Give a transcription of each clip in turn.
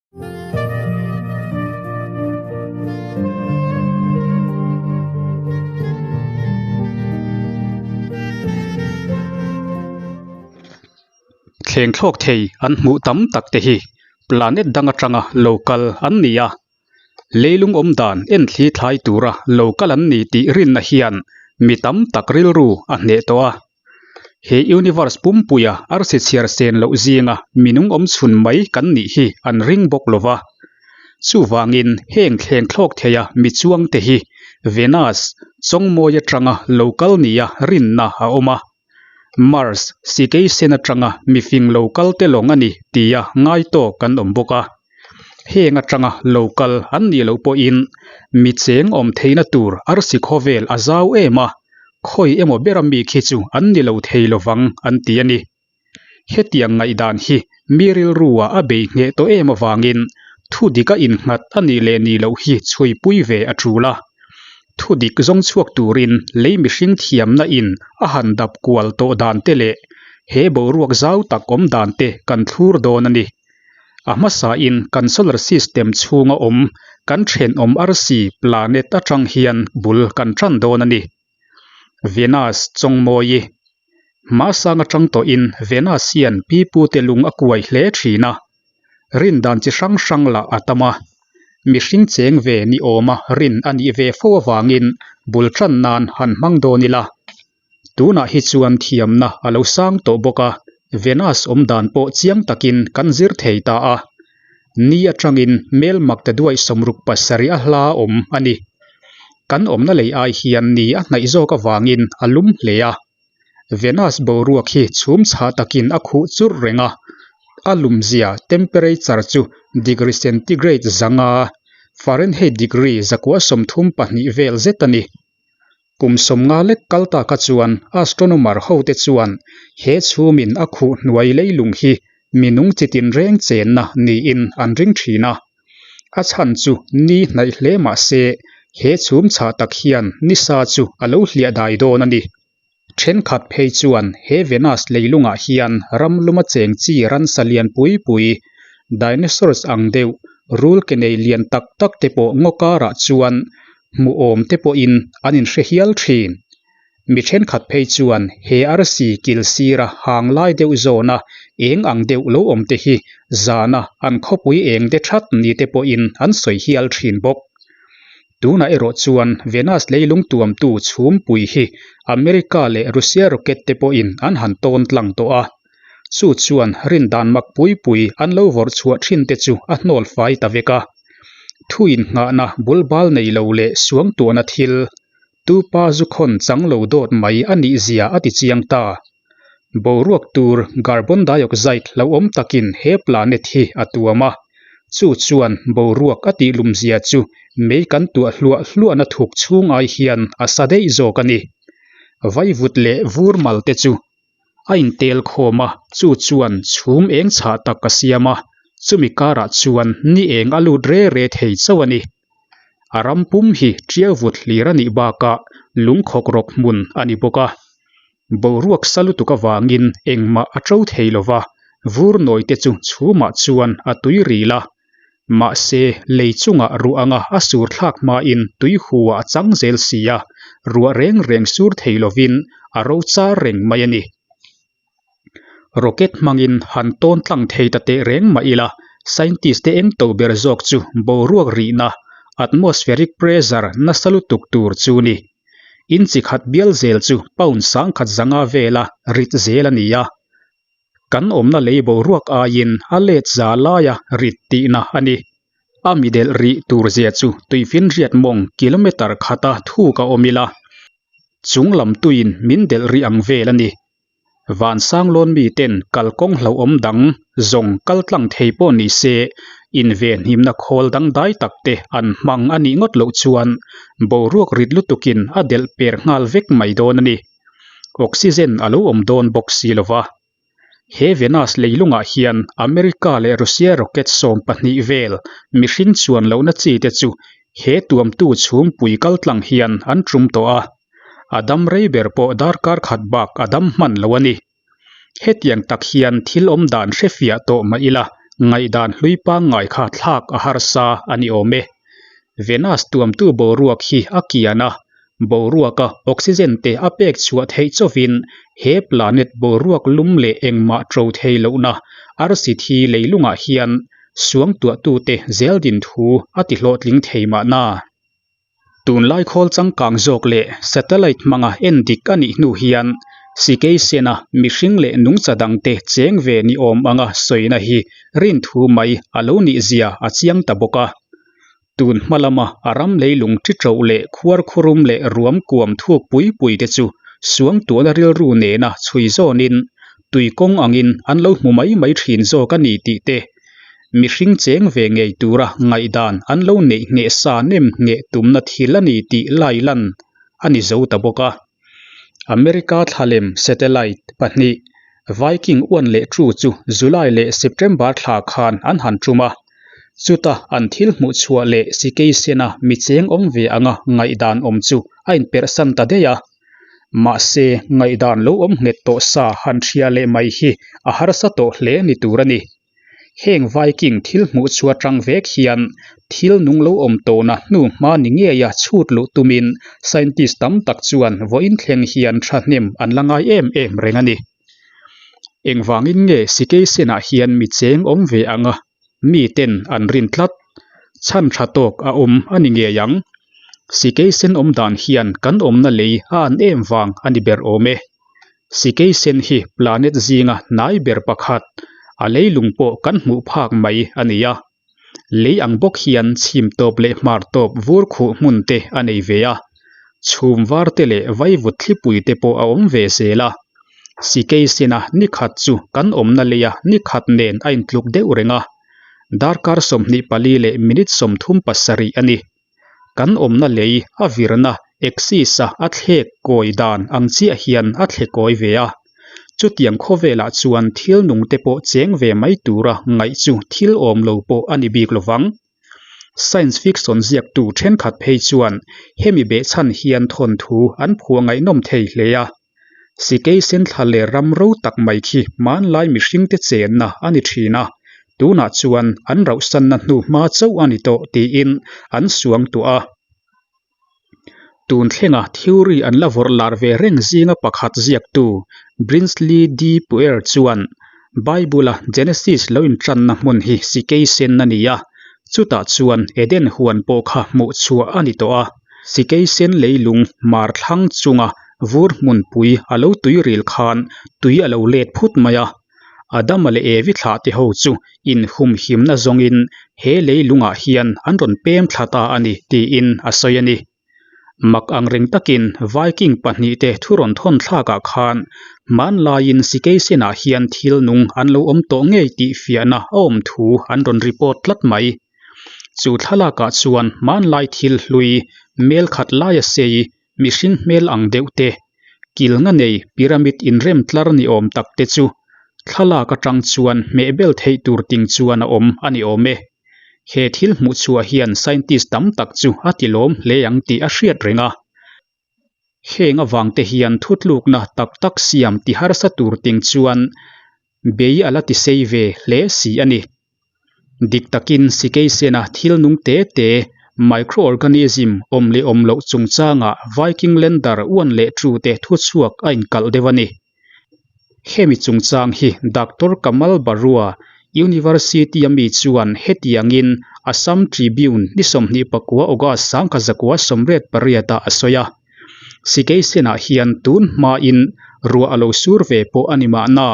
Thleng thlawk thei an hmuh tam tak te hi planet dang atanga lo kal an ni a, leilung awm dan en thli thlai tura lo kal an ni tih rinna hian mi tam tak rilru a hneh tawh a. He universe pumpuia arsi chhiar sen loh zinga minung awm chhun mai kan nih hi an ring bawk lo va. Chuvangin heng thleng thlawk theia mi chuang te hi Venus, Chawngmawi atanga lo kal nia rinna a awm a. Mars, Sikei sen atanga mifing lo kal te lawng a ni tia ngai tawk kan awm bawk a. Heng atanga lo kal an nih loh pawhin mi cheng awm theihna tur arsi khawvel a zau em a, khawi emaw bera mi khi chu an ni lo thei lovang an ti a ni. Hetiang ngaihdan hi mi rilrua a bei ngheh tawh em avangin thu dik a innghat a nih leh nih loh hi chhuipui ve a tul a. Thu dik zawng chhuak turin lei mihring thiamna in a han dap kual tawh dan te leh he boruak zau tak awm dan te kan thlur dawn a ni. A hmasain kan solar system chhunga awm kan thenawm arsi planet atang hian bul kan tan dawn a ni. Venus Chawngmawi Hmasang atang tawhin Venus hian pipute lung a kuai hle thin a, rin dan chi hrang hrang lah a tam a. Mihring cheng ve ni awma rin a nih ve fo avangin bul tan nan han hmang dawn ila. Tunah hi chuan thiamna a lo sang tawh bawk a, Venus awm dan pawh chiang takin kan zir thei ta a. Ni atangin mel makta duai 67 a hla awm a ni. Kan awmna lei ai hian ni a hnaih zawk avangin a lum hle a. Venus boruak hi chhum chhah takin a khuh churh reng a, a lumzia temperature chu degree centigrade 500, Fahrenheit degree 132 vel zet a ni. Kum 50 lek kal ta kha chuan astronomer hote chuan he chhumin a khuh hnuai leilung hi minung chi tinreng chenna niin an ring thin a. A chhan chu ni hnaih hle mah se he chhum chhah tak hian nisa chu a lo hliah dai dawn a ni. Thenkhat phei chuan he Venus leilungah hian ram luma cheng chi ransa lian pui pui, dinosaurs ang deuh, rul ke nei lian tak tak te pawh ngaw karah chuan hmuhawm te pawhin an inhre hial thin. Mi thenkhat phei chuan he arsi kil sira hang lai deuh zawna eng ang deuh lo awm te hi zana an khawpui eng de that ni te pawhin an sawi hial thin bawk. Tunah erawh chuan Venus leilung tuamtu chhumpui hi America leh Russia rocket te pawhin an han tawn tlang tawh a. Chu chuan rindan mak pui pui an lo vawrh chhuah thin te chu a hnawl fai ta vek a. Thu innghahna bulbal nei lo leh suangtuahna thil, tupa zu khawn chang lo dawt mai a nih zia a ti chiang ta. Boruak tur carbon dioxide hlauhawm takin he planet hi a tuam a, chu chuan boruak a tih lumzia chu mei kan tuah hluah hluahna thuk chhung ai hian a sa daih zawk a ni. Vaivut leh vur mal te chu a intel khawm a, chu chuan chhum eng chhah tak a siam a, chumi karah chuan ni eng a lut re re thei chauh a ni. A ram pum hi tiau vut hlir a nih bakah lungkhawk rawk hmun a ni bawk a. Boruak sa lutuk avangin engmah a to thei lo va, vur nawi te chu chhumah chuan a tui ril a. Mahse, lei chungah ruah anga a sur thlak hmain tui huah a chang zel si a, ruah reng reng sur thei lovin a ro char reng mai a ni. Rocket hmangin han tawn tlang thei ta teh reng mah ila, scientist te eng to ber zawk chu boruak rihna, atmospheric pressure, nasa lutuk tur chu ni. In chi khat bial zel chu pound 1050 vela rit zel a ni a. Kan awmna lei boruak aiin a let za laia rit tihna a ni. A mi delh rih tur zia chu tuifinriat mawng kilometre khata thuk a awm ila, chung lam tuiin min delh rih ang vel a ni. Vansanglawn miten kalkawng hlauhawm dang zawng kal tlang thei pawh ni se, invenhimna khawl dangdai tak te an hmang a nih ngawt loh chuan boruak rit lutukin a delh per nghal vek mai dawn a ni. Oxygen a lo awm dawn bawk si lo va. He Venus leilungah hian America leh Russia rocket 12 vel mihring chuan lohna chi te chu he tuamtu chhungpui kal tlang hian an tum tawh a. A dam rei ber pawh darkar khat bak a dam hman lo a ni. Hetiang tak hian thil awm dan hrefiah tawh mah ila, Ngaihdan hlui pangngai kha thlak a harsa a ni awm e. Venus tuamtu boruak hi a kian a, boruaka oxygen te a pek chhuah theih chauhin he planet boruak lum leh engmah ṭo thei lohna arsi thi leilungah hian suangtuahtute zeldin thu a ti hlawhtling thei mahna. Tunlai khawl changkang zawk leh satellite hmanga en dik a nih hnu hian Sikei Sena mihring leh nungcha dangte cheng ve ni awm anga sawina hi rinthu mai a lo nih zia a chiang ta bawk a. Tun hma lama a ram leilung ṭi ṭoh leh khuarkhurum leh ruam kuam thuk pui pui te chu suangtuahna rilru nena chhui zawnin tui kawng angin an lo hmu mai mai ṭhin zawk a ni tih te Mihring cheng ve ngei tura ngaihdan an lo neih ngheh sa nem ngheh tumna thil a ni tih lai lan a ni zo ta bawk a. America thlalem satellite pahnih Viking 1 leh 2 chu July leh September thla khan an han tum a. Chuta an thil hmuh chhuah leh sikei sena mi cheng awm ve anga ngaihdan awm chu a inperhsan ta daih a. Mahse, ngaihdan lo awm nghet tawh sa han hria leh mai hi a harsa tawh hle ni tur a ni. Heng Viking thil hmuh chhuah atang vek hian thil nung lo awm tawhna hnu hma ni ngeia chhut luh tumin scientist tam tak chuan vawiin thleng hian thahnem an la ngai em em reng a ni. Engvangin nge Sikei Senah hian mi cheng awm ve anga miten an rin tlat? Chhan tha tawk a awm a ni ngei ang. Sikei Sen awm dan hian kan awmna lei a an em vang a ni ber awm e. Sikei sen hi planet zinga hnai ber pakhat, a leilung pawh kan hmuh phak mai a ni a. Lei ang bawk hian chhim tawp leh hmar tawp vur khuh hmun te a nei ve a. Chhum var te leh vaivut thlipui te pawh a awm ve zel a. Sikei sena ni khat chu kan awmna leia ni khat nen a intluk deuh reng a. Darkar 24 leh minute 37 a ni. Kan awmna lei a virna axis-a a thlek kawi dan ang chiah hian a thle kawi ve a. Chutiang khawvelah chuan thil nung te pawh cheng ve mai tura ngaih chu thil awm lo pawh a ni bik lovang. Science fiction ziaktu thenkhat phei chuan hemi behchhan hian thawnthu an phuah ngaihnawm thei hle a. Sikei senthla leh ram ro tak mai khi hmanlai mihringte chenna a ni thin a, tunah chuan an rauhsanna hnu hma chauh a ni tawh tiin an suang tuah a. Tun thlenga theory an la vawrh lar ve reng zinga pakhat ziaktu Brinsley D. Puer chuan Bible-a Genesis lo intanna hmun hi Sikei sen a ni a, chutah chuan Eden huan pawh kha hmuh chhuah a ni tawh a. Sikei sen leilung mar thlang chunga vur hmunpui a lo tui ril khan tui a lo let phut mai a. Adama leh Evi thlah te ho chu inhumhimna zawngin he leilungah hian an rawn pem thla ta a ni tiin a sawi a ni. Mak ang reng takin Viking pahnihte thu rawn thawn thlakah khan hmanlaiin Sikei senah hian thil nung an lo awm tawh ngei tih fiahna a awm thu an rawn report tlat mai. Chu thlalakah chuan hmanlai thil hlui mel khat laia sei mihring hmel ang deuh te, kilnga nei pyramid inrem tlar ni awm tak te chu thlalak atang chuan hmehbel theih tur ting chuan a awm a ni awm e. He thil hmuh chhuah hian scientist tam tak chu a ti lawm hle ang tih a hriat reng a. Heng avangte hian thutlukna tak tak siam ti harsa tur ting chuan bei a la ti sei ve hle si a ni. Dik takin Sikei Sena thil nung te te, microorganism, awm leh awm loh chungchangah Viking Lander uan leh tu te thuchhuak a inkalh deuh a ni. Hemi chungchang hi Doctor Kamal Barua, University a mi chuan hetiangin Assam Tribune ni 29 August 1988 ah a sawi a. Sikei Senah hian tun hmain ruah a lo sur ve pawh a ni mahna,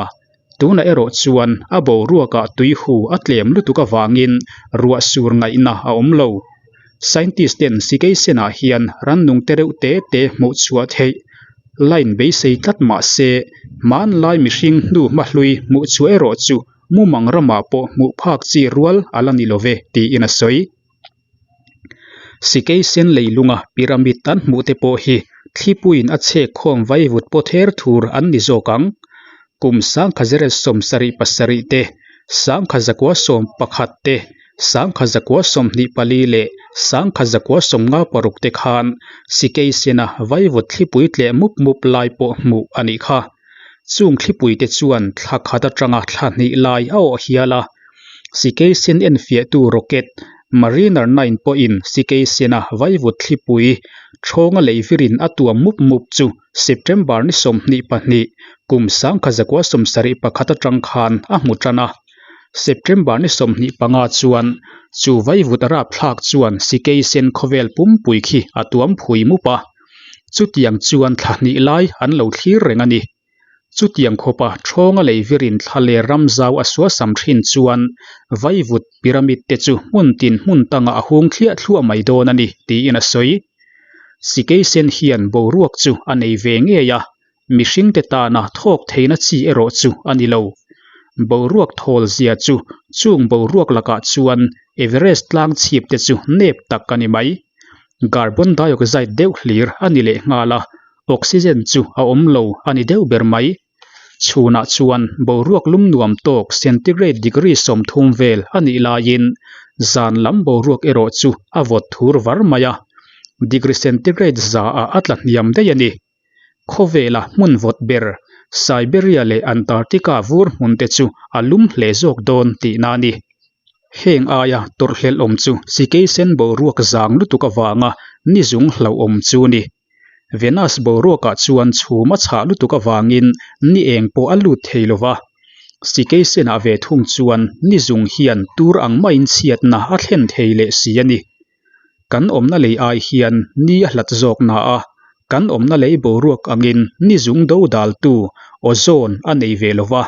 Tunah erawh chuan a boruakah tuihu a tlem lutuk avangin ruah sur ngaihna a awm lo. Scientist ten Sikei Senah hian rannung te reuh te te hmuh chhuah theih line beisei tlat mah se, hmanlai mihring hnu hmahlui hmuh chhuah erawh chu mumang ramah pawh hmuh phak chi rual a la ni lo ve tiin a sawi. Sikei Sen leilunga pyramid an hmuh te pawh hi thlipuiin a chhek khawm vaivut pawt her thur an ni zawk ang. Kum 1977 te, 1911 te, 1924 leh 1956 te khan Sikei Sena vaivut thlipui tleh mup mup lai pawh hmuh a nih kha. Chung thlipui te chuan thla khat atanga thla hnih lai a awh hial a. Sikeisen enfiahtu rocket Mariner 9 pawhin Sikeisena vaivut thlipui ṭhawnga leivirin a tuam mup mup chu September ni 22, kum 1971 aṭang khan a hmu ṭan a. September ni 25 chuan chu vaivut rapthlak chuan Sikeisen khawvel pumpui khi a tuam phui mup a. Chutiang chuan thla hnih lai an lo thlir reng a ni. Chutiang khawpa ṭhawnga leivirin thla leh ram zau a suasam ṭhin chuan vaivut pyramid te chu hmun tin hmun tangah a hung thliah thluah mai dawn a ni, tiin a sawi. Sikeisen hian boruak chu a nei ve ngei a, mihringte tana thawk theihna chi erawh chu a ni lo. Boruak thawl zia chu chung boruak lakah chuan Everest tlang chhip te chu nep tak a ni mai. Carbon dioxide deuh hlir a ni leh nghal a, Oxygen chu a awm lo a ni deuh ber mai. Chhunah chuan boruak lum nuam tawk centigrade degree 30 vel a nih laiin zan lam boruak erawh chu a vawt thur var mai a, degree centigrade 100 ah a tla hniam daih a ni. Khawvela hmun vawt ber Siberia leh Antarctica vur hmun te chu a lum hle zawk dawn tihna a ni. Heng aia tawrhhlelh awm chu Sikeisen boruak zang lutuk avanga nizung hlauhawm chu a ni. Venus boruakah chuan chhum a chhah lutuk avangin ni eng pawh a lut thei lo va. Sikeisen-ah ve thung chuan ni zung hian tur ang maiin chhiatna a thlen thei leh si a ni. Kan awmna lei ai hian ni a hlat zawk na a, kan awmna lei boruak angin ni zung do daltu ozone a nei ve lo va.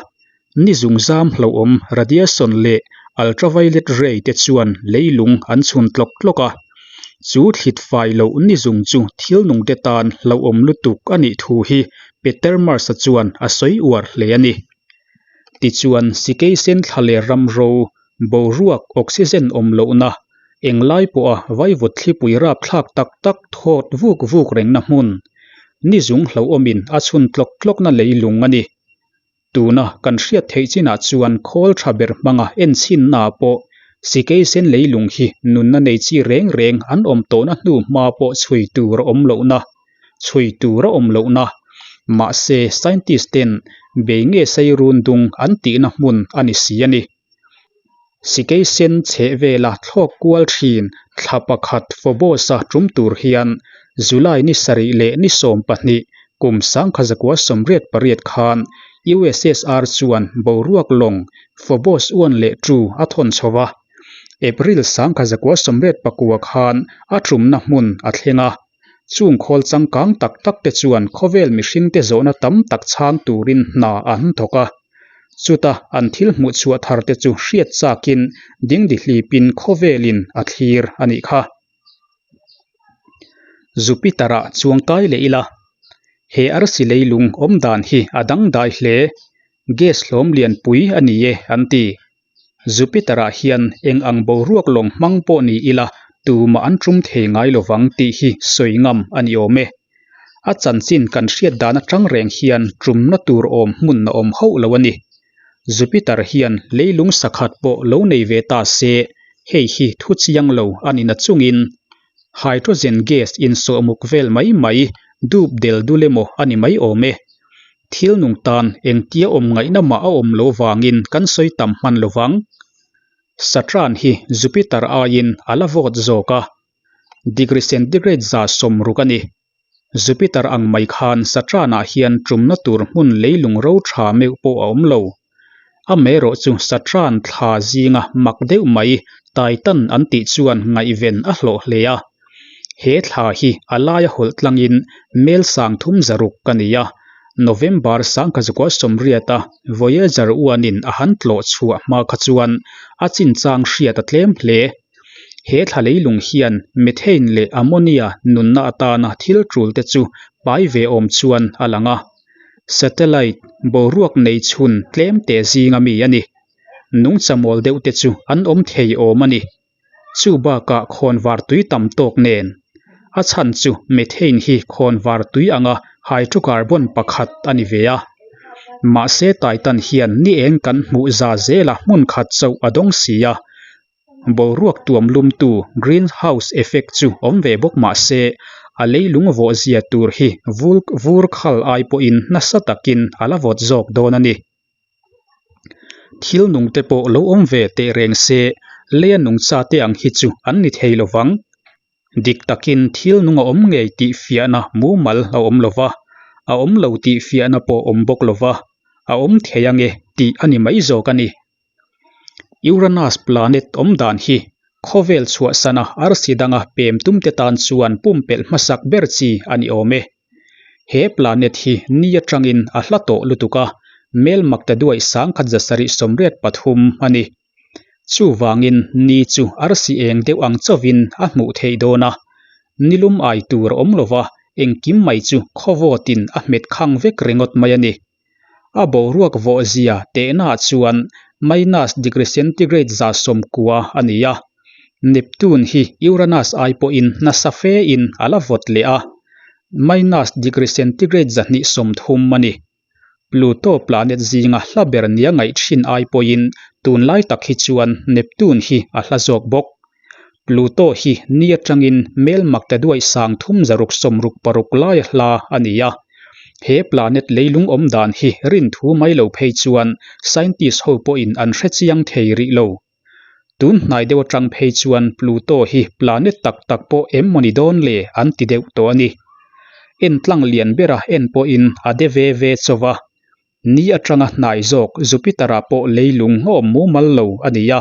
Ni zung zam hlauhawm radiation leh ultraviolet ray te chuan leilung an chhun tlawk tlawk a. Chu thlit fai loh ni zung chu thil nungte tan hlauhawm lutuk a nih thu hi Peter Mars-a chuan a sawi uar hle a ni. Tichuan, Sikeisen thla leh ram ro, boruak, oxygen awm lohna, englai pawha vaivut thlipui rapthlak tak tak thawt vuk vuk rengna hmun, ni zung hlauhawmin a chhun tlawk tlawkna leilung a ni. Tuna kan hriat theih chinah chuan khawl tha ber hmanga enchhinna pawh Sikeisen leilung hi nunna nei chi reng reng an awm tawhna hnu hma pawh chhui tur a awm lohna chhui tur a awm lohna mahse scientist ten bei nge sei run dung an tihna hmun a ni si a ni. Sikeisen chheh vela thlawk kual thin thla pakhat Phobos-a tum tur hian July ni 7 leh ni 12 kum 1988 khan USSR chuan boruak lawng Phobos 1 leh 2 a thawn chho va. April 1989 khan a tumna hmun a thleng a. Chung khawl changkang tak tak te chuan khawvel mihringte zawhna tam tak chhang turin hna an thawk a. Chuta an thil hmuh chhuah thar te chu hriat chakin dingdihlipin khawvelin a thlir a nih kha. Jupiter-ah chuang kai leh ila, he arsi leilung awm dan hi a dangdai hle, gas hlawm lianpui a ni e an ti. Jupiter-ah hian eng ang boruak lawng hmang pawh ni ila tumah an tum thei ngai lovang tih hi sawi ngam a ni awm e. A chanchin kan hriat dan atang reng hian tumna tur awm hmun a awm hauh lo a ni. Jupiter hian leilung sakhat pawh lo nei ve ta se, hei hi thu chiang lo a ni nachungin hydrogen gas insawhmuk vel mai mai dup del dul emaw a ni mai awm e. Thil nung tan engtia awm ngaihna mah a awm lo vangin kan sawi tam hman lo vang. Saturn hi Jupiter aiin a la vawt zawk a, degree centigrade 60 a ni. Jupiter ang mai khan Saturn-ah hian tumna tur hmun leilung ro tha meuh pawh a awm lo. Amaherawh chu Saturn thla zinga mak deuh mai Titan an tih chuan ngaihven a hlawh hle a. He thla hi a laia hawlh tlangin mel 360 ka ni a, November 1980-a Voyager 1-in a han tlawh chhuah hma kha chuan a chinchang hriat a tlem hle. He thla leilung hian methane leh ammonia nunna atana thil tul te chu pai ve awm chuan a lang a. Satellite boruak nei chhun tlem te zinga mi a ni. Nungcha mawl deuh te chu an awm thei awm a ni. Chu bakah khawnvar tui tam tawk nen. A chhan chu methane hi khawnvar tui anga hydrocarbon pakhat a ni ve a. Mahse Titan hian ni eng kan hmuh za zela hmun khat chauh a dawng si a. Boruak tuam lumtu greenhouse effect chu awm ve bawk mah se, a leilung vawh zia tur hi vur khal ai pawhin nasa takin a la vawt zawk dawn a ni. Thil nungte pawh lo awm ve teh reng se, leia nungchate ang hi chu an ni thei lo vang. Dik takin thil nung a awm ngei tih fiahna mumal a awm lo va, a awm lo tih fiahna pawh awm bawk lo va, a awm thei ange tih a ni mai zawk a ni. Uranus planet awm dan hi khawvel chhuahsana arsi danga pem tumte tan chuan pumpelh hmasak ber chi a ni awm e. He planet hi ni atangin a hla tawh lutuk a, mel makta duaih 1783 a ni. Chuvangin ni chu arsi eng deuh ang chauhin a hmuh theih dawn a, nilum ai tur a awm lo va, engkim mai chu khawvawtin a hmet khang vek ringawt mai a ni. A boruak vawhzia tehnaah chuan minus degree centigrade 190 a ni a. Neptune hi Uranus ai pawhin nasa fein a la vawt leh a, minus degree centigrade 230 a ni. Pluto planet zinga hla ber nia ngaih thin ai pawhin tunlai tak hi chuan Neptune hi a hla zawk bawk. Pluto hi ni atangin mel makta duaih 3666 laia hla a ni a. He planet leilung awm dan hi rin thu mai lo phei chuan scientist ho pawhin an hre chiang thei rih lo. Tun hnai deuh atang phei chuan Pluto hi planet tak tak pawh em maw ni dawn le an ti deuh tawh a ni. En tlang lian bera en pawhin a de ve ve chauh a. Ni atanga hnai zawk Jupiter-ah pawh leilung a awm mumal lo a ni a.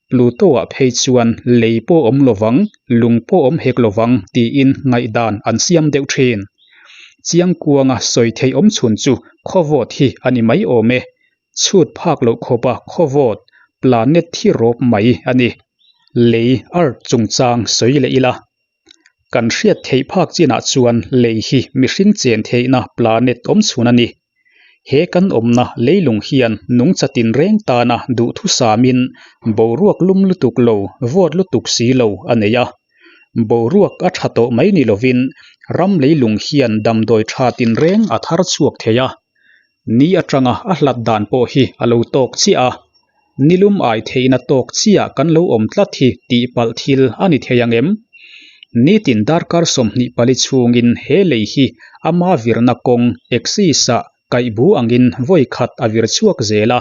Pluto-ah phei chuan lei pawh awm lovang, lung pawh awm hek lovang tiin ngaihdan an siam deuh thin. Chiangkuanga sawi theih awm chhun chu khawvawt hi a ni mai awm e. Chhut phak loh khawpa khawvawt, planet thi rawp mai a ni. Lei, earth, chungchang sawi leh ila. Kan hriat theih phak chinah chuan lei hi mihring chen theihna planet awm chhun a ni. He kan awmna leilung hian nungcha tinreng tana duhthusamin boruak lum lutuk lo, vawt lutuk si lo a nei a. Boruak a tha tawh mai ni lovin ram leilung hian damdawi tha tinreng a thar chhuak thei a. Ni atanga a hlat dan pawh hi a lo tawk chiah a, nilum ai theihna tawk chiah kan lo awm tlat hi tihpalh thil a ni thei ang em? Nitin darkar 24 chhungin he lei hi ama virna kawng axis-ah kaihbu angin vawi khat a vir chhuak zel a,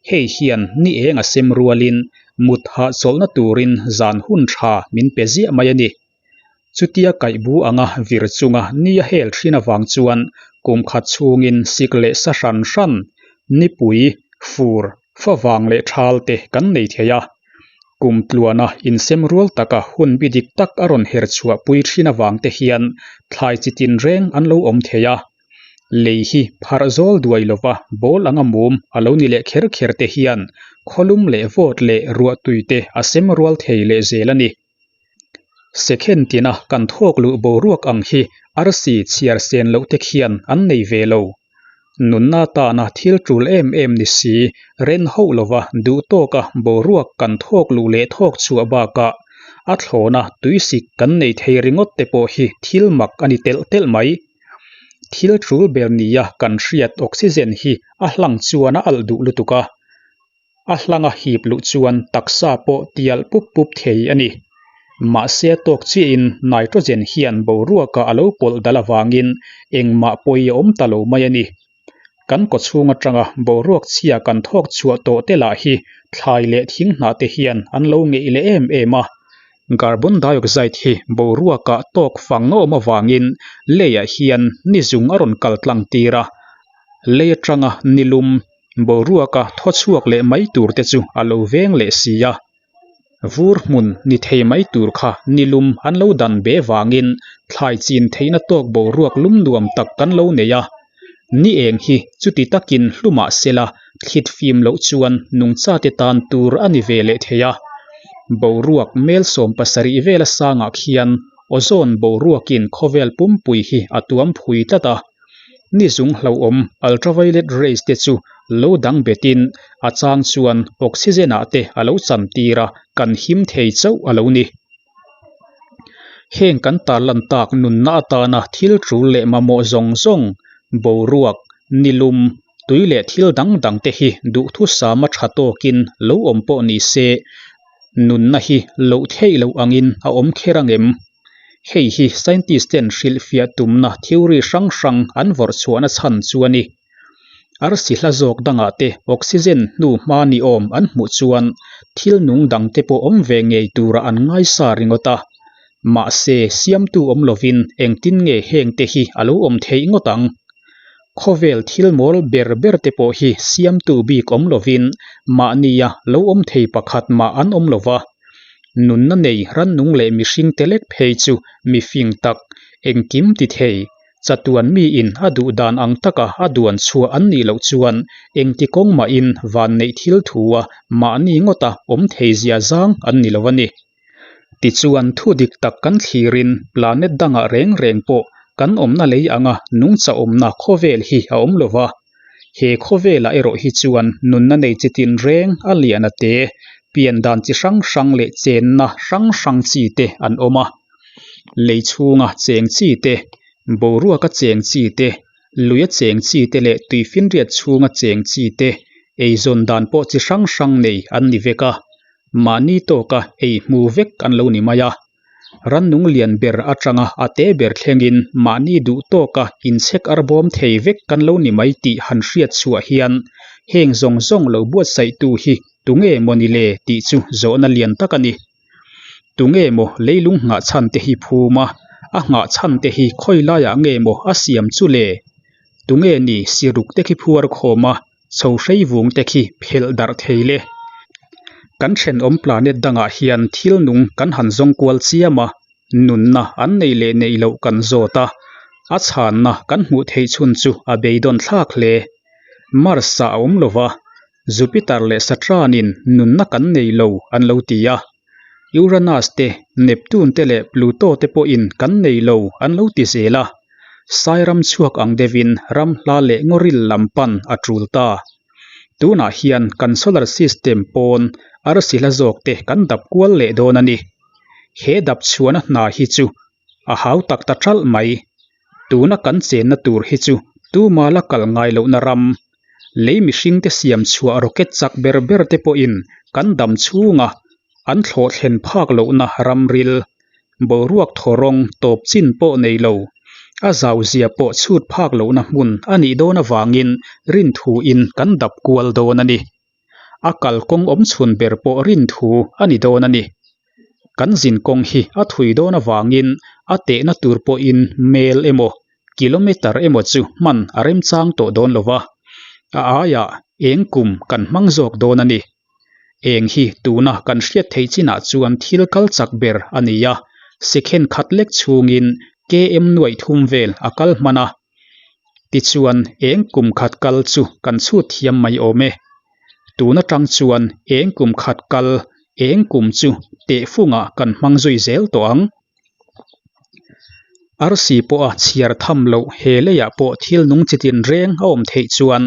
hei hian ni eng a sem rualin mut hahchawlhna turin zan hun tha min pe ziah mai a ni. Chutia kaihbu anga vir chunga ni a hel thin avang chuan kum khat chhungin sik leh sa hran hran, nipui, fur, favang leh thal te kan nei thei a. Kum tluana insem rual taka hun bi dik tak a rawn her chhuah pui thin avang te hian thlai chi tinreng an lo awm thei a. Lei hi pharh zawl duai lova ball anga mum a lo ni leh kher kher te hian khawlum leh vawt leh ruahtui te a sem rual thei leh zel a ni. Sekhen tina kan thawk luh boruak ang hi arsi chhiar sen loh te khian an nei ve lo. Nunna tana thil tul em em ni si, ren hauh lova duh tawka boruak kan thawk luh leh thawk chhuah bakah a thlawna tuisik kan nei thei ringawt te pawh hi thil mak a ni telh telh mai. Thil tul ber nia kan hriat oxygen hi a hlang chuan a alh duh lutuk a. A hlanga hip luh chuan taksa pawh tial pup pup thei a ni. Mahse a tawk chiahin nitrogen hian boruakah a lo pawlh dal avangin engmah pawi a awm ta lo mai a ni. Kan kawchhung atanga boruak chhia kan thawk chhuah tawh te lah hi thlai leh thing hnah te hian an lo ngeih leh em em a. Carbon dioxide hi boruakah tawk fang a awm avangin leiah hian ni zung a rawn kal tlang tir a, lei atanga nilum Boruaka thaw chhuak leh mai tur te chu a lo veng leh si a, vur hmun ni thei mai tur kha nilum an lo dan be vangin thlai chin theihna tawk boruak lum nuam tak kan lo nei a. Ni eng hi chuti takin hlumah sela thlit fim loh chuan nungchate tan tur a ni ve leh thei a. Boruak mel 70 vela sangah khian ozone boruakin khawvel pumpui hi a tuam phui tlat a. Ni zung hlauhawm ultraviolet rays te chu lo dang betin a chang chuan oxygen ah te a lo chan tir a, kan him thei chauh a lo ni. Heng kan tarlan tak nunna atana thil tul leh mamawh zawng zawng, boruak, nilum, tui leh thil dang dang te hi duhthusama tha tawkin lo awm pawh ni se, nunna hi loh theih loh angin a awm kher angem? Hei hi scientist ten hrilhfiah tumna theory hrang hrang an vawrh chhuahna chhan chu a ni. Arsi hla zawk dangah te oxygen hnu hma ni awm an hmuh chuan thil nung dang te pawh awm ve ngei tura an ngaisa ringawt a. Mahse, siamtu awm lovin engtin nge heng te hi a lo awm theih ngawt ang? Khawvel thil mawl ber ber te pawh hi siamtu bik awm lovin mahnia lo awm thei pakhat mah an awm lo va. Nunna nei rannung leh mihring te lek phei chu mifing tak, engkim ti thei, chatuan miin a duh dan ang taka a duan chhuah an nih loh chuan engti kawng mahin vanneih thil thua mahni ngawta awm thei zia zang an ni lo a ni. Tichuan, thu dik tak kan thlirin planet dangah reng reng pawh kan awmna lei anga nungcha awmna khawvel hi a awm lo va. He khawvelah erawh hi chuan nunna nei chi tin reng a lian a te, pian dan chi hrang hrang leh chenna hrang hrang chi te an awm a. Lei chhunga cheng chi te, boruaka cheng chi te, luia cheng chi te leh tuifinriat chhunga cheng chi te eizawn dan pawh chi hrang hrang nei an ni vek a. Mahni tawka ei hmu vek an lo ni mai a. Rannung lian ber atanga a te ber thlengin mahni duh tawka inchhek arbawm thei vek kan lo ni mai tih han hriat chhuah hian heng zawng zawng lo buatsaihtu hi tunge maw ni le tih chu zawhna lian tak a ni. Tunge maw leilung nghah chhan te hi phum a, a nghah chhan te hi khawi laiah nge maw a siam chu le? Tunge ni siruk te khi phuar khawm a, Chho hrei vung te khi phelh darh thei le. Kan thenawm planet dangah hian thil nung kan han zawng kual chiam a, nunna an nei leh neih loh kan zawt a, a chhanna kan hmuh theih chhun chu a beidawn thlak hle. Mars-ah a awm lo va, Jupiter leh Saturn-in nunna kan nei lo an lo ti a, Uranus te, Neptune te leh Pluto te pawhin kan nei lo an lo ti zel a. Sairam chhuak ang deuhin ram hla leh ngawril lam pan a tul ta. Tunah hian kan solar system pawn arsi hla zawk te kan dap kual leh dawn a ni. He dap chhuahna hna hi chu a hau tak ta ṭalh mai. Tuna kan chenna tur hi chu tuma la kal ngai lohna ram, lei mihringte siam chhuah rocket chak ber ber te pawhin kan dam chhunga an thlawh thlen phak lohna ramril, boruak thaw rawng tawp chin pawh nei lo, a zau zia pawh chhut phak lohna hmun a nih dawn avangin rinthuin kan dap kual dawn a ni. A kalkawng awm chhun ber pawh rinthu a ni dawn a ni. Kan zinkawng hi a thui dawn avangin a tehna tur pawhin mel emaw, kilometer emaw chu hman a remchang tawh dawn lo va, a aiah eng kum kan hmang zawk dawn a ni. Eng hi tuna kan hriat theih chinah chuan thil kal chak ber a ni a, second khat lek chhungin km nuaih thum vel a kal hman a. Tichuan eng kum khat kal chu kan chhut thiam mai awm e. Tun atang chuan eng kum khat kal, eng kum chu tehfungah kan hmang zui zel tawh ang. Arsi pawha chhiar tham loh he leiah pawh thil nung chi tin reng a awm theih chuan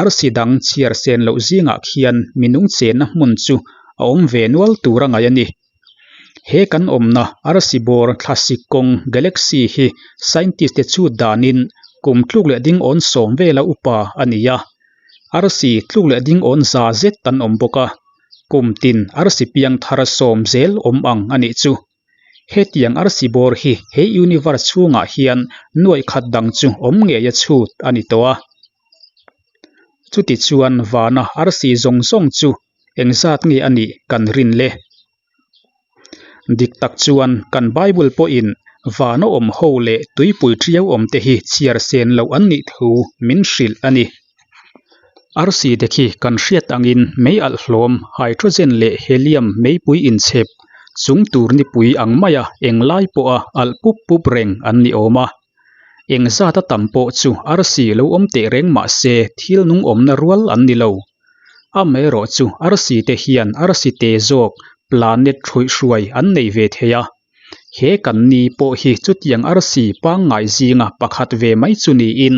arsi dang chhiar sen loh zingah khian minung chenna hmun chu a awm ve nual tur a ngaih a ni. He kan awmna arsi bawr thlasik kawng galaxy hi scientist te chhut danin kum tluk leh ding awn sawm vela upa a ni a. Arsi tluk leh ding awn za zet an awm bawk a. Kum tin arsi piang thar sawm zel awm ang a nih chu. Hetiang arsi bawr hi he universe chhungah hian nuaih khat dang chu awm ngei a chhut a ni tawh a. Chuti chuan vana arsi zawng zawng chu engzat nge a nih kan rin le? Dik tak chuan kan Bible pawhin vana awm ho leh tuipui ṭiau awm te hi chhiar sen loh an nih thu min hrilh a ni. Arsi te khi kan hriat angin mei alh hlawm, hydrogen leh helium meipui inchhep chung tur nipui ang maia englai pawha alh pup pup reng an ni awm a. Engzat a tam pawh chu arsi lo awm teh reng mah se thil nung awmna rual an ni lo. Amaherawh chu arsi te hian arsi te zawk planet hruihhruai an nei ve thei a. He kan ni pawh hi chutiang arsi pangngai zinga pakhat ve mai chu niin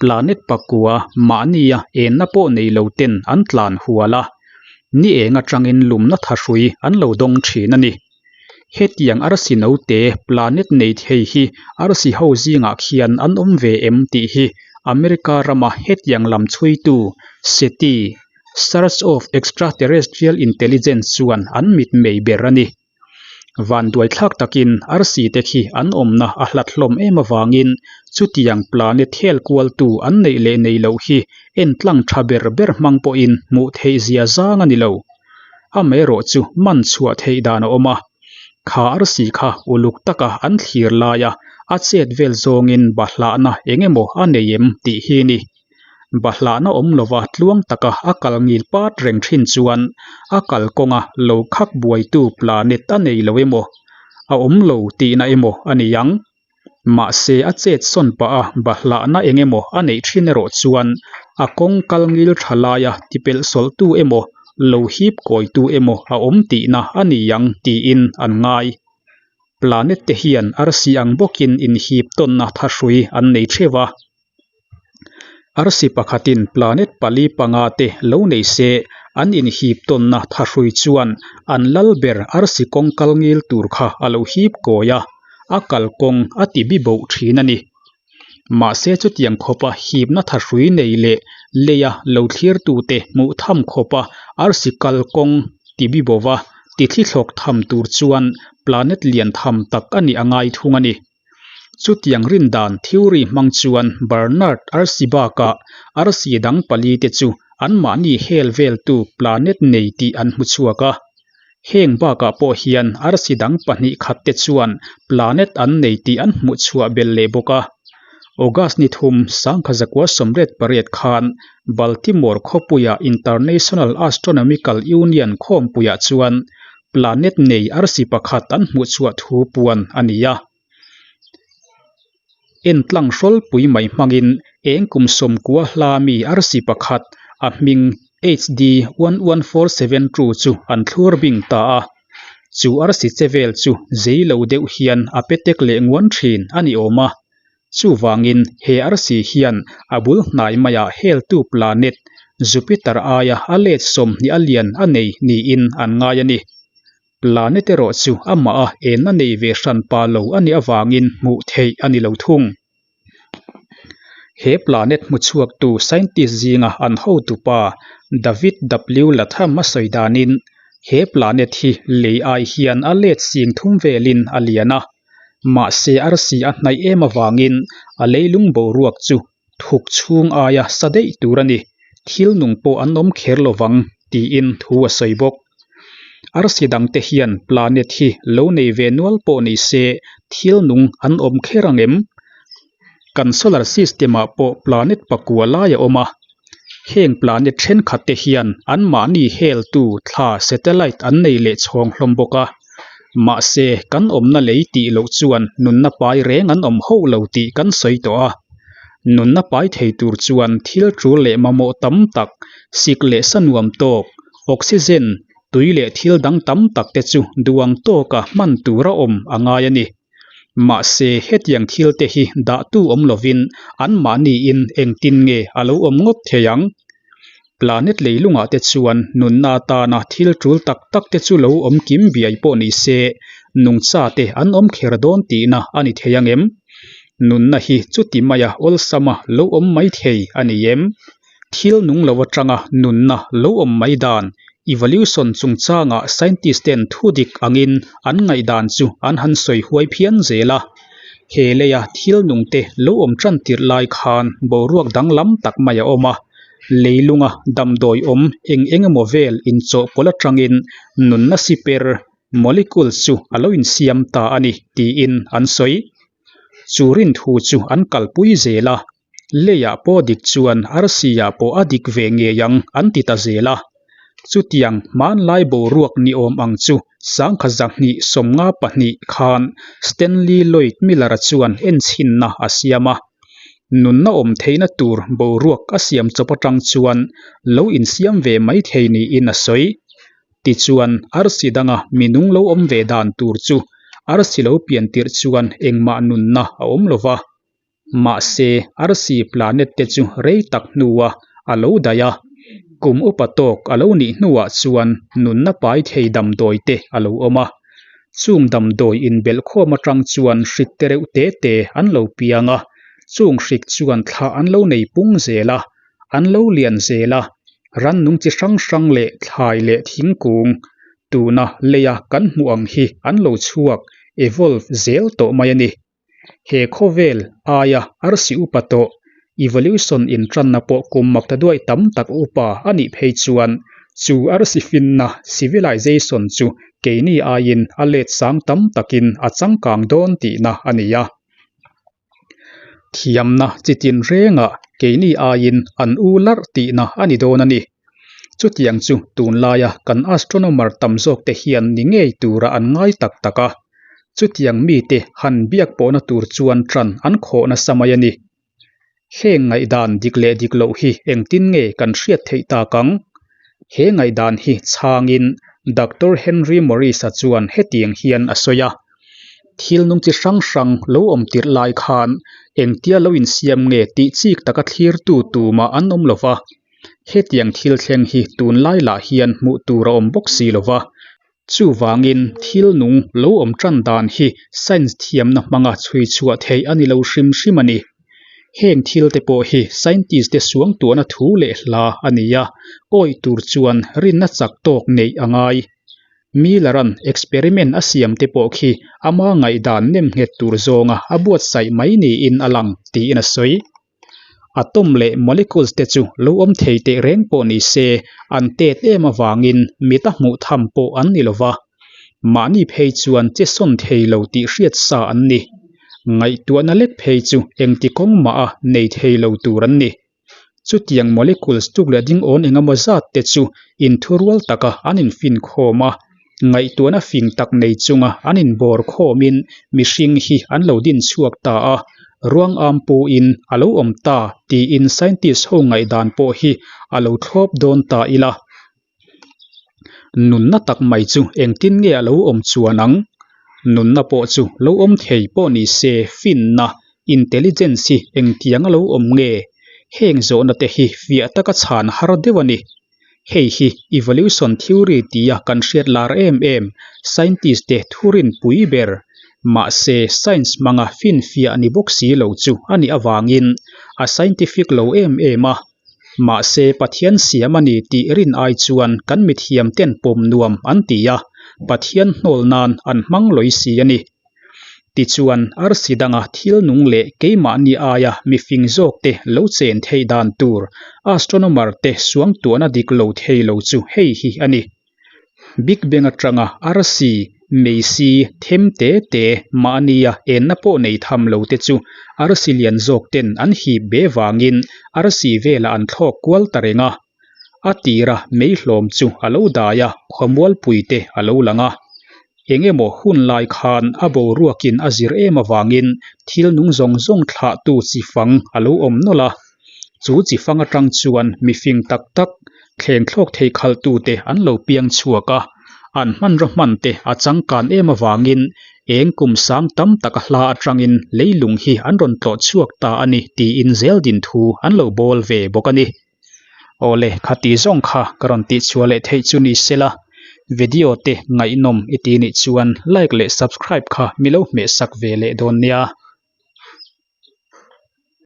planet pakua mahnia enna pawh nei lo ten an tlan hual a, ni eng atangin lumna thahrui an lo dawng thin a ni. Hetiang arsi note planet nei thei hi arsi ho zingah khian an awm ve em tih hi America rama hetiang lam chhuitu SETI, Search of Extraterrestrial Intelligence, chuan an mitmei ber a ni. Vanduaithlak takin arsi te khi an awmna a hlat hlawm em avangin chutiang planet hel kualtu an neih leh nei loh hi entlang tha ber ber hmang pawhin hmuh theih zia zang a ni lo. Amaherawh chu man chhuah theih dan a awm a. Kha arsi kha uluk taka an thlir laia a chet vel zawngin bahlahna eng emaw a nei em tih hi ni. Bahlahna awm lova tluang taka a kal ngil pat reng thin chuan a kalkawnga lo khak buaitu planet a nei lo emaw, a awm lo tihna emaw a ni ang. Mahse a chet sawn pah a bahlahna eng emaw a neih thin erawh chuan a kawng kal ngil tha laia tipelh sawlhtu emaw, lo hip kawitu emaw a awm tihna a ni ang tiin an ngai. Planet te hian arsi ang bawkin inhip tawnna thahrui an nei theuh a. Arsi pakhatin planet pali panga te lo nei se, an inhip tawnna thahrui chuan an lal ber arsi kawng kal ngil tur kha a lo hip kawi a, a kalkawng a ti bi boh thin a ni. Mahse chutiang khawpa hipna thahrui nei leh leia lo thlirtute hmuh tham khawpa arsi kalkawng ti bi bova ti thlithlawk tham tur chuan planet lian tham tak a nih a ngai thung a ni. Chutiang rindan theory hmang chuan Barnard arsi bakah arsi dang pali te chu anmahni hel veltu planet nei tih an hmu chhuak a. Heng bakah pawh hian arsi dang pahnih khat te chuan planet an nei tih an hmuh chhuah belh leh bawk a. August ni thum sangkha zakua sawmriat pariat khan Baltimore khawpuia International Astronomical Union khawmpuiah chuan Planet nei arsi pakhat an hmuh chhuah thu puan a ni a. Entlang hrawlpui mai hmangin eng kum sawmkua hla mi arsi pakhat a hming HD 11472 chu an thlur bing ta a. Chu arsi che vel chu zei lo deuh hian a pe tek leh nguan thin a ni awm a. Chuvangin he arsi hian a bul hnai maiah heltu planet Jupiter aia a let sawmhnih a lian a nei niin an ngai a ni. Planet erawh chu amah a enna nei ve hran pa lo a nih avangin hmuh theih a ni lo thung. He planet hmuchhuaktu scientist zinga an hotupa David W. Latham a sawi danin he planet hi lei ai hian a let sing thum velin a lian a. Mahse arsi a hnaih em avangin a leilung boruak chu thuk chhung aia sa daih tur a ni, thil nung pawh an awm kher lo vang tiin thu a sawi bawk. Arsi dangte hian planet hi lo nei ve nual pawh ni se thil nung an awm kher ang em? Kan solar system ah pawh planet pakua lai a awm a, heng planet thenkhat te hian anmahni heltu thla satellite an nei leh chhawng hlawm bawk a. Mahse, kan awmna lei tih loh chuan nunna pai reng an awm hauh lo tih kan sawi tawh a. Nunna pai thei tur chuan thil tul leh mamawh tam tak, sik leh sa nuam tawk, oxygen, tui leh thil dang tam tak te chu duang tawka hman tur a awm a ngai a ni. Mahse, hetiang thil te hi dahtu awm lovin anmahniin engtin nge a lo awm ngawt thei ang? Planet leilungah te chuan nunna atana thil tul tak tak te chu lo awm kim biai pawh ni se, nungcha te an awm kher dawn tihna a ni thei ang em? Nunna hi chuti maia awlsama lo awm mai thei a ni em? Thil nung lo atanga nunna lo awm mai dan, evolution chungchangah scientist ten thu dik angin an ngaihdan chu an han sawi huai phian zel a. He leia thil nungte lo awm tan tirh lai khan boruak danglam tak mai a awm a, leilunga damdawi awm eng eng emaw vel inchawhpawlh atangin nunna siper, molecules, chu a lo insiam ta a ni tiin an sawi. Chu rinthu chu an kalpui zel a. Leiah pawh dik chuan arsi-ah pawh a dik ve ngei ang an ti ta zel a. Chutiang hmanlai boruak ni awm ang chu sangkha zahnih sawmnga pahnih khan Stanley Lloyd Miller-a chuan enchhinna a siam a. Nunna awm theihna tur boruak a siam chawp atang chuan lo insiam ve mai thei niin a sawi. Tichuan, arsi danga minung lo awm ve dan tur chu arsi lo pian tirh chuan engmah nunna a awm lo va. Mahse, arsi planet te chu rei tak hnua a lo daih a, kum upa tawk a lo nih hnuah chuan nunna pai thei damdawi te a lo awm a. Chung damdawi inbelhkhawm atang chuan hrik te reuh te te an lo piang a, chung hrik chuan thla an lo nei pung zel a, an lo lian zel a, rannung chi hrang hrang leh thlai leh thingkung. Tuna leia kan hmuh ang hi an lo chhuak, evolve, zel tawh mai a ni. He khawvel aia arsi upa tawh, evolution intanna pawh kum makta duai tam tak upa a nih phei chuan chu arsi finna, civilization, chu keini aiin a let sang tam takin a changkang dawn tihna a ni a. Thiamna chi tin rengah keini aiin an u larh tihna a ni dawn a ni. Chutiang chu tunlaia kan astronomer tam zawkte hian ni ngei tura an ngai tak tak a. Chutiang mite han biak pawhna tur chuan ṭan an khawh nasa mai a ni. Heng ngaihdan dik leh dik loh hi engtin nge kan hriat theih tak ang? He ngaihdan hi chhangin Doctor Henry Morris-a chuan hetiang hian a sawi a, Thil nung chi hrang hrang lo awm tirh lai khan engtia lo insiam nge tih chik taka thlirtu tumah an awm lo va. Hetiang thil thleng hi tunlai lah hian hmuh tur a awm bawk si lo va. Chuvangin thil nung lo awm tan dan hi science thiamna hmanga chhui chhuah theih a ni lo hrim hrim a ni. Heng thil te pawh hi scientist te suangtuahna thu leh hla a ni a, awih tur chuan rinna chak tawk neih a ngai. Miller-a'n experiment a siam te pawh khi ama ngaihdan nem nghet tur zawnga a buatsaih mai niin a lang tiin a sawi. Atom leh molecules te chu lo awm thei teh reng pawh ni se, an tet em avangin mita hmuh tham pawh an ni lo va. Mahni phei chuan che sawn thei lo tih hriat sa an ni. Ngaihtuahna lek phei chu engti kawng mah a nei thei lo tur an ni. Chutiang molecules tuk leh ding awn engemaw zat te chu inthurual taka an infinkhawm a, Ngaihtuahna fing tak nei chunga an inbawr khawmin mihring hi an lo din chhuak ta a, ruang am puin a lo awm ta tiin scientist ho ngaihdan pawh hi a lo thlawp dawn ta ila. Nunna tak mai chu engtin nge a lo awm chuan ang? Nunna pawh chu lo awm thei pawh ni se finna, intelligence, hi engtiang a lo awm nge? Heng zawhna te hi fiah taka chhan har deuh a ni. Hei hi evolution theory tia kan hriat lar em em, scientist te thurin pui ber, mahse science hmanga finfiah ni bawk si lo chu a nih avangin a scientific lo em em a. Mahse Pathian siam a ni tih rin ai chuan kan mithiam ten pawm nuam an ti a, Pathian hnawl nan an hmang lawi si a ni. Tichuan, arsi danga thil nung leh keimahni aia mifing zawkte lo chen theih dan tur astronomer te suangtuahna dik lo thei lo chu hei hi a ni. Big Bang atanga arsi, meisi, them te te, mahnia enna pawh nei tham lo te chu arsi lian zawk ten an hip be vangin arsi velah an thlawk kual ta reng a. A tira mei hlawm chu a lo dai a, khawmualpui te a lo lang a. Eng emaw hun lai khan a boruakin a zir em avangin thil nung zawng zawng thlahtu chi fang a lo awm nawlh a. Chu chi fang atang chuan mifing tak tak, thleng thlawk thei khalhtute an lo piang chhuak a. An hmanraw hman te a changkan em avangin eng kum sang tam tak a hla atangin leilung hi an rawn tlawh chhuak ta a ni tiin zeldin thu an lo bawl ve bawk a ni. Awle, khati zawng kha ka rawn tihchhuah leh theih chu ni sela, video te ngaihnawm i ti nih chuan like leh subscribe kha mi lo hmehsak ve leh dawn nia.